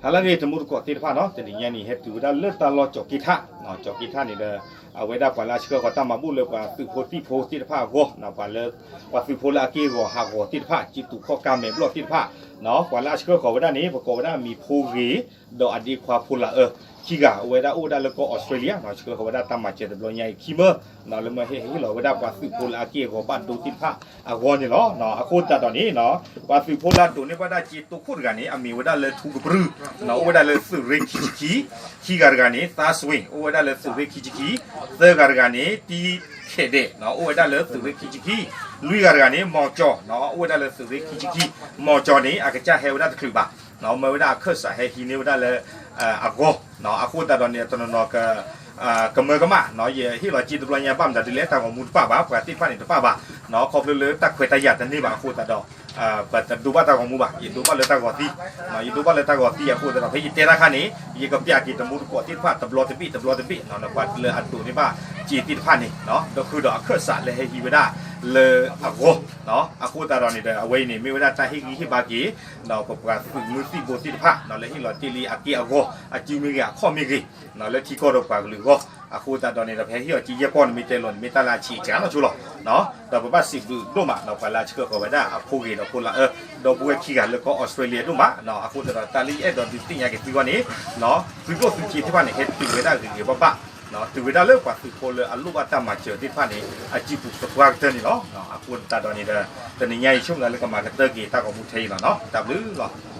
ဟါလၢအဂ့ၤ တံၤသကိးသ့ၣ်တဖၣ်နီၤ, တနံၤညါန့ၣ် ဟဲတုၤဝဲဒၣ်လၢတၢ်လီၢ်ကၠီၤက့ထၣ်, ကၠီၤက့ထၣ်န့ၣ်ဒီး အဝဲဒၣ်ပှၤလၢအဆှၢဃီၤတၢ်မၤဘူၣ်လၢပှၤသုးဖိသံၣ်ဖိသ့ၣ်တဖၣ်အဂီၢ်, ပှၤလၢ ပှၤသုးဖိလၢအက့ၢ်အဂီၤဟးဂီၤသ့ၣ်တဖၣ်, စံတူာ်ခီၣ်ကါမဲာ်ဘျီၣ်သ့ၣ်တဖၣ်, ပှၤလၢအဆှၢဃီၤဝဲဒၣ်န့ၣ် ပကိးဝဲဒၣ်အမံၤဖိဂ့ၤ ဒီးအဒ့ခွါဖိလၢအအၢ ခံဂၤ အဝဲဒၣ်အိၣ်ဝဲဒၣ်လၢကီၢ်အီစထြ့လယါ, ဆှၢဃီၤဝဲဒၣ်တၢ်မၤစၢၤတဘျီညါအံၤခံမၢ, လၢမ့ၢ်ဟ့ၣ်ဟ့ၣ်လီၤဝဲဒၣ်ပှၤသုးဖိလၢအက့ၢ်အဂီၤဘၣ်ဒိသ့ၣ်တဖၣ်အဂီၢ်န့ၣ်လီၤ. အဃိသတးဒီးန့ၣ် ပှၤသုးဖိလၢအဒိးန့ၢ်ဘၣ်ဒၣ်စ့တိခိၣ်တဂၤန့ၣ် အမံၤဝဲဒၣ်လၢထူကပြုၢ်, အိၣ်ဝဲဒၣ်လၢသုးရ့ၣ်ခံဆံခံ, ခံဂၤတဂၤန့ၣ် သးစွ့ၤ အိၣ်ဝဲဒၣ်လၢသုးရ့ၣ်ခံဆံခံ, သၢဂၤတဂၤန့ၣ် တံခဲးဒဲး အိၣ်ဝဲဒၣ်လၢသုးရ့ၣ်ခံဆံခံ, လွံၢ်ဂၤတဂၤန့ၣ် မီၤကၠီၤ အိၣ်ဝဲဒၣ်လၢသုးရ့ၣ်ခံဆံခံ, မီၤကၠီၤန့ၣ် အကစၢ်ဟဲဝဲဒၣ်တချုးဘၣ်, မၢဝဲဒၣ်အခၢၣ်စးဟဲဟံးန့ၢ်ဝဲဒၣ်လၢ အဂီၢ်, အဃိသတးဒီးန့ၣ် တနီၤနီၤ ကမၢကမၣ်, ယဟ့ၣ်လီၤစ့တဘျီညါဘၣ်မတၤဒ်လဲၣ် တၢ်ဂီၤမူတပၣ်ဘၣ်, ပှၤသ့ၣ်တဖၣ်န့ၣ်တပၣ်ဘၣ်, ခီဖျိလၢတၢ်ခွဲးတၢ်ယာ်တန့ၢ်ဘၣ်အဃိသတးဒီး ပတဒိးဘၣ်တၢ်ဂီၤမူဘၣ်, ယဒိးဘၣ်လၢတၢ်ဂီၤသံ, ယဒိးဘၣ်လၢတၢ်ဂီၤသံအဃိသတးဒီး ဖဲယတဲတၢ်ခါန့ၣ် ယကပျးက့ၤတံၤသကိးသ့ၣ်တဖၣ်တဘျီတဘ့ၣ်တဘျီတဘ့ၣ်, ပှၤလၢအဒိးန့ၢ်ဘၣ်စ့သ့ၣ်တဖၣ်န့ၣ် ဒီးဃုာ်ဒီးအခၢၣ်စးလၢဟဲဟံးဝဲဒၣ်လၢအဂီၢ်, အဃိသတးဒီးန့ၣ်ဒီး အဝဲအံၤန့ၣ် မ့ၢ်ဝဲဒၣ်တၢ်ဟ့ၣ်ဂံၢ်ဟ့ၣ်ဘါက့ၤ ဒီးပပှၤသုးမုၢ်သံၣ်ဘိသ့ၣ်တဖၣ် လၢဟ့ၣ်လီၤတ့ၢ်လံအက့ၢ်အဂီၤ အစုမ့ၢ်ဂ့ၤ အခီၣ်မ့ၢ်ဂ့ၤ လၢထံကီၢ်ဒီးပှၤကလုာ်အဂီၢ်, အဃိသတးဒီးန့ၣ်ဒီး ဖဲဟ့ၣ်အီၤက့ၤယဲၢ်ပီၢ်န့ၣ် မ့ၢ်တဲလီၤန့ၣ် မ့ၢ်တၢ်လၢအဆံးအစှၤနီၢ်ဆိလီၤ. ဒီးပဘၣ်စံးဘျုးဒိၣ်မး ပှၤလၢအဆှၢဃီၤဝဲဒၣ်အဖိဂ့ၤဒီးဖိလၢအအၢ ဒီပုၢ်ဝဲၢ်ခံဂၤလၢကီၢ်အီစထြ့လယါဒိၣ်မး, အဃိသတးဒီး တၢ်လၢယအဲၣ်ဒိးဒုးသ့ၣ်ညါက့ၤသုဂီၢ်န့ၣ် သုးကျိၣ်သုးစ့သ့ၣ်တဖၣ်န့ၣ် ဟဲတုၤဝဲဒၣ်ဂ့ၤဂ့ၤဘၣ်ဘၣ်, တုၤဝဲဒၣ်လၢပှၤသုးဖိလၢအလိၣ်ဘၣ်တၢ်မၤစၢၤသ့ၣ်တဖၣ်န့ၣ် အစုပူၤသပှၢ်ကတၢၢ်န့ၣ်လီၤ. အဃိသတးဒီးန့ၣ်ဒီး တနံၤညါအံၤ ဆိကမိၣ်လၢကမၤကတၢၢ်က့ၤတၢ်ဂီၤမူထဲအံၤလီၤနီၤ, တၢ်ဘျုးလီၤ.